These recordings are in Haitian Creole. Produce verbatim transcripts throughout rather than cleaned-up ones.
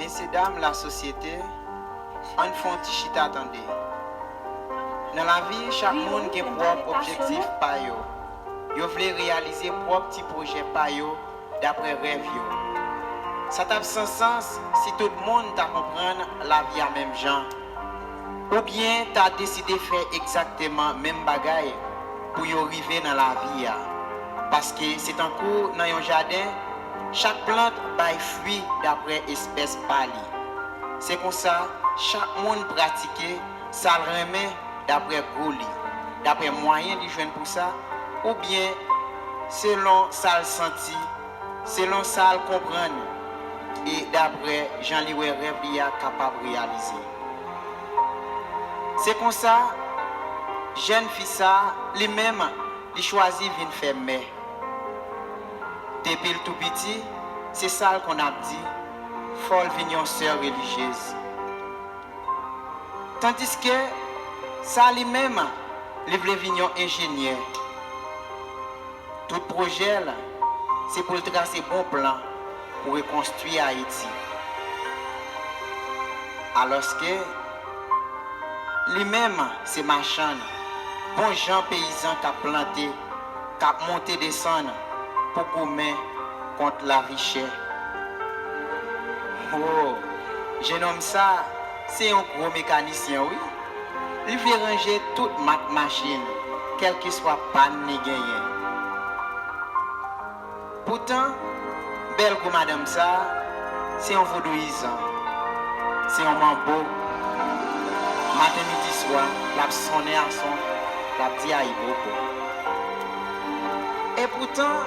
Mesye dam lasosyete, ann fè yon ti chita tande. Nan lavi, chak moun gen pwòp objektif pa yo. Yo vle reyalize pwòp ti pwojè pa yo daprè rèv yo. Sa t ap san sans si tout moun ta konprann lavi a menm jan, oubyen ta deside fè egzakteman menm bagay pou yo rive nan lavi a. Paske se tankou nan yon jaden, chak plant bay fwi daprè espès pa li. Se konsa, chak moun pratike sa l renmen daprè gou li, daprè mwayen li jwenn pou sa, oubyen selon sa l santi, selon sa l konprann, e daprè jan li wè rèv li a kapab reyalize. Se konsa, jèn fi sa a, li menm, li chwazi vin fè mè. Depi l tou piti, se sa l konn ap di, fò l vin yon sè relijyez. Tandiske sa li menm, li vle vin yon enjenyè. Tout pwojè l, se pou l trase bon plan pou rekonstwi Ayiti. Alòske, li menm se machann, bon jan peyizan k ap plante, k ap monte desann pou goumen kont lavi chè. O, jennonm sa, se yon gwo mekanisyen, wi. Li vle ranje tout mak machin, kèlkeswa pàn li genyen. Poutan, bèl gwo madanm sa a, se yon vodouyizan, se yon manbo. Maten, midi, swa, l ap sonnen ason, l ap di ayibobo. Epoutan,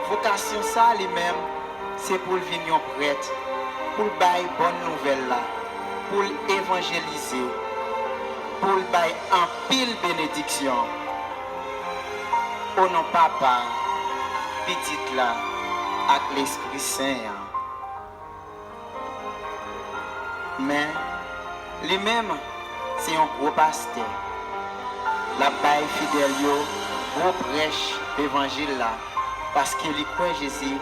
vokasyon sa a li menm, se pou l vin yon prèt, pou l bay bòn nouvèl la, pou l evanjelize, pou l bay anpil benediksyon. O non Papa, Pitit la ak Lespri Sen an. Men, li menm, se yon gwo pastè. L ap bay fidèl yo gwo prèch levanjil la, paske li kwè Jezi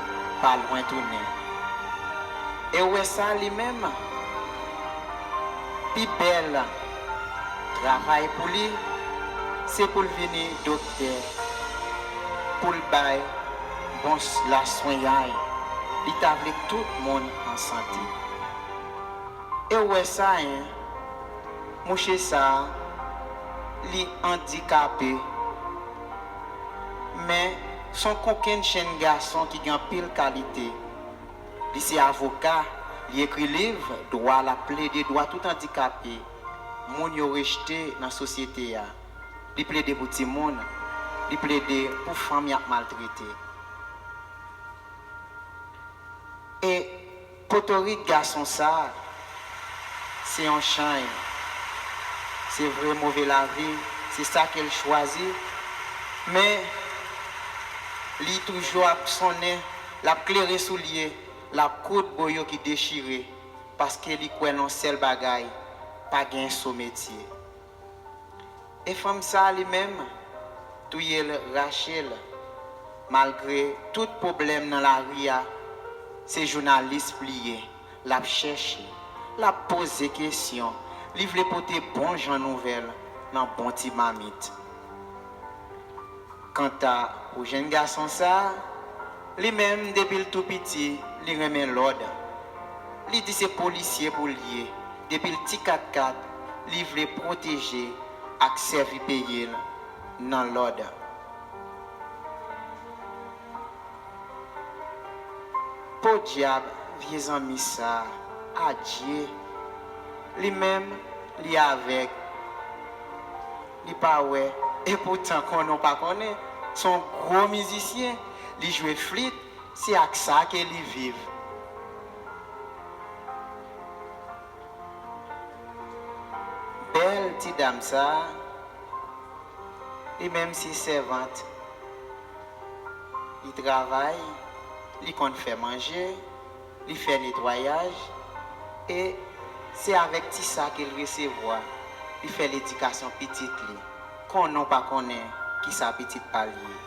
pa lwen tounen. E w wè sa li menm? Pi bèl travay pou li, se pou l vini doktè, pou l bay bon laswenyay. Li ta vle tout moun an sante. E w wè sa, en? Mouche sa a, li andikape. Men, s on kokennchenn gason ki gen anpil kalite. Li se avoka, li ekri liv dwa, l ap plede dwa tout andikape, moun yo rejte nan sosyete a. Li plede pou timoun, li plede pou fanm y ap maltrete. E potorik gason sa a, se yon chay. Se vre, move lavi, se sa ke l chwazi, men li toujou ap sonnen, l ap klere soulye, l ap koud boyo ki dechire, paske li kwè nan yon sèl bagay, pa gen so metye. E fanm sa a li menm, touye l, rache l. Malgre tout pwoblèm nan lari a, se jounalis li ye. L ap chèche, l ap poze kesyon, li vle pote bon jan nouvèl nan bon ti mamit. Kanta pou jèn gason sa a, li menm, depi l tou piti, li renmen lòd. Li di se polisye pou l ye. Depi l ti katkat, li vle pwoteje ak sèvi peyi l nan lòd. Podyab, vye zanmi sa a, adye. Li menm, li avèg. Li pa wè. Epoutan, konnen w pa konnen, s on gwo mizisyen. Li jwe flit, se ak sa ke li viv. Bèl ti dam sa a, li menm se sèvant. Li travay, li konn fè manje, li fè netwayaj, e se avèk ti sa ke l resevwa, li fè ledikasyon pitit li, konnen w pa konnen kisa pitit pa l ye.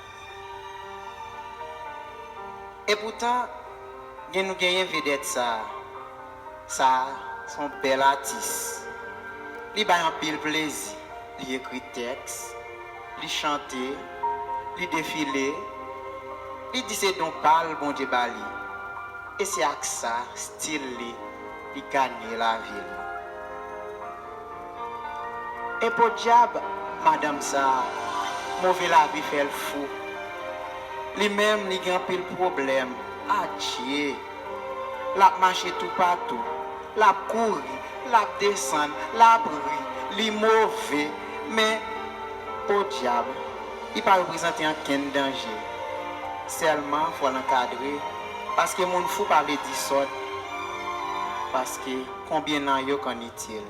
Epoutan, gen nou genyen vedèt sa a. Sa a se yon bèl atis. Li bay anpil plezi. Li ekri tèks, li chante, li defile, li di se don pa l Bondye ba li. E se ak sa, stil li, li ganye lavi l. E podyab, madanm sa a, move lavi fè l fou. Li menm, li gen anpil pwoblèm. Adje! L ap mache toupatou. L ap kouri, l ap desann, l ap ri. Li move, men, podyab, li pa reprezante ankenn danje. Sèlman, fò l ankadre, paske moun fou pa vle di sòt, paske konbyen nan yo k ann itil.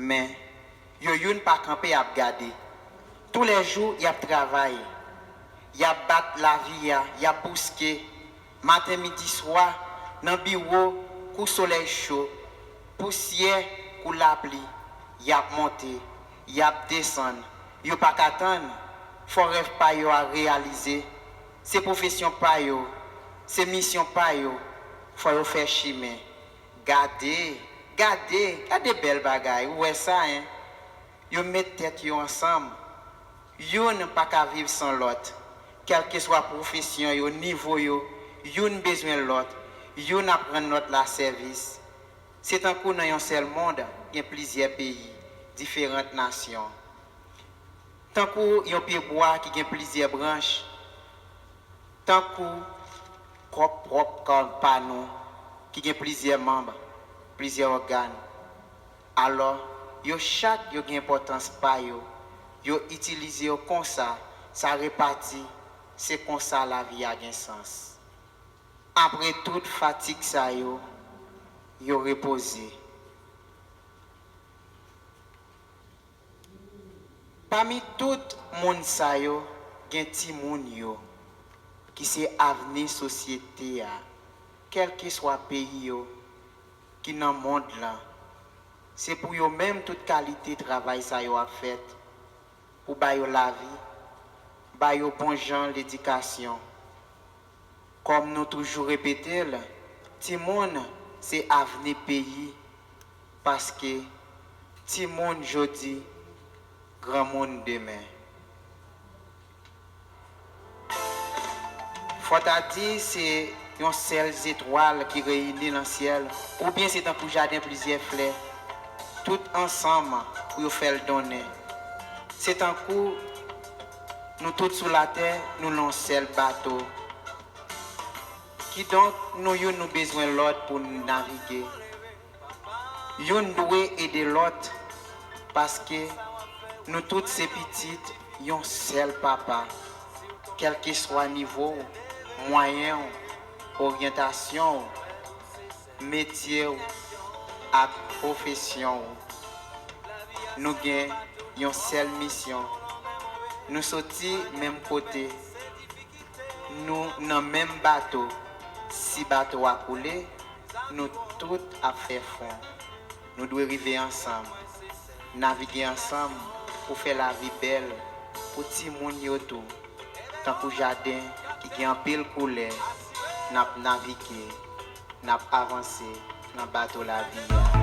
Men, yo youn pa kanpe ap gade. Toulèjou, y ap travay. Y ap bat lavi a, y ap bouske. Maten, midi, swa, nan biwo, kou solèy cho, pousyè, kou lapli, y ap monte, y ap desann. Yo pa ka tann. Fò rèv pa yo a reyalize. Se pwofesyon pa yo. Se misyon pa yo. Fò yo fè chimen. Gade, gade, gade bèl bagay, ou wè sa, en? Yo met tèt yo ansanm. Youn pa ka viv san lòt. Kèlkeswa pwofesyon yo, nivo yo, youn bezwen lòt, youn ap rann lòt la sèvis. Se tankou nan yon sèl mond, gen plizyè peyi, diferan nasyon. Tankou yon pye bwa ki gen plizyè branch, tankou kòk pwòp kò pa nou, ki gen plizyè manm, plizyè ògàn. Alò, yo chak yo gen enpòtans pa yo, yo itilize yo konsa, sa repati, se konsa lavi a gen sans. Apre tout fatig sa yo, yo repoze. Pami tout moun sa yo, gen timoun yo, ki se avni sosyete a, kèlkeswa peyi yo, ki nan mond lan. Se pou yo menm tout kalite travay sa yo ap fèt, pou ba yo lavi, ba yo bon jan ledikasyon. Kòm nou toujou repete l, timoun se avni peyi, paske timoun jodi, granmoun demen. Fò ta di se yon sèl zetwal ki reyini nan syèl, oubyen se tankou jaden plizyè flè, tout ansanm pou yo fè l donnen. Se tankou nou tout sou latè, nou nan yon sèl bato. Kidonk, nou youn nou bezwen lòt pou n navige. Youn dwe ede lòt, paske nou tout se pitit yon sèl papa. Kèlkeswa nivo w, mwayen w, oryantasyon w, metye w ak pwofesyon w, nou gen yon sèl misyon. Nou soti menm kote. Nou nan menm bato. Si bato a koule, nou tout ap fè fon. Nou dwe rive ansanm, navige ansanm pou fè lavi bèl pou timoun yo tou. Tankou jaden ki gen anpil koulè, n ap navige, n ap avanse nan bato lavi a.